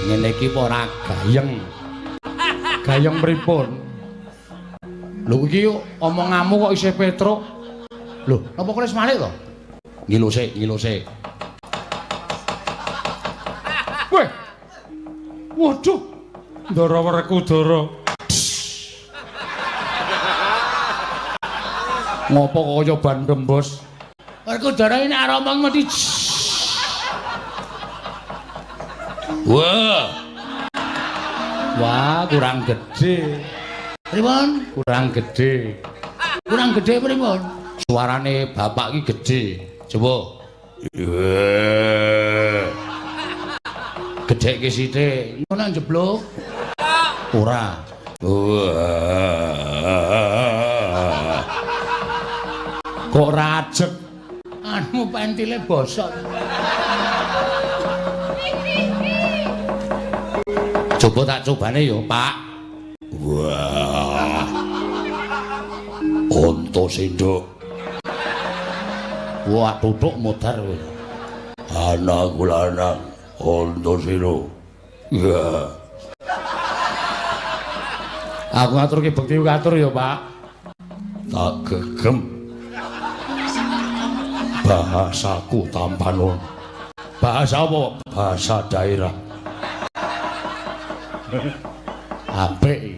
Ngene iki apa ora gayeng? Gayeng pripun? Lho iki omonganmu kok isih Petruk. Lho, napa kowe wis malik to? Ngilo sik, ngilo sik. Weh. Waduh. Ndara Werkudara. Ngopo kok kaya ban rembos? Werkudara ini arep omong mesti. Wah. Wah, kurang gede. Pripun? Kurang gede. Kurang gede pripun? Suarane bapak iki gede. Coba. Gedhekke sithik. Ngono nek njeblug. Ora. Wah. Kok rajek? Anu pentile bosok. Coba tak cobane ya, Pak. Wah. Antasendha. Wah, tutuk modar kowe. Anakku lanang Antasena. Ya. Aku ngaturke bekti katur ya, Pak. Tak gegem. Bahasaku tampanon. Bahasa apa? Bahasa daerah. Apik.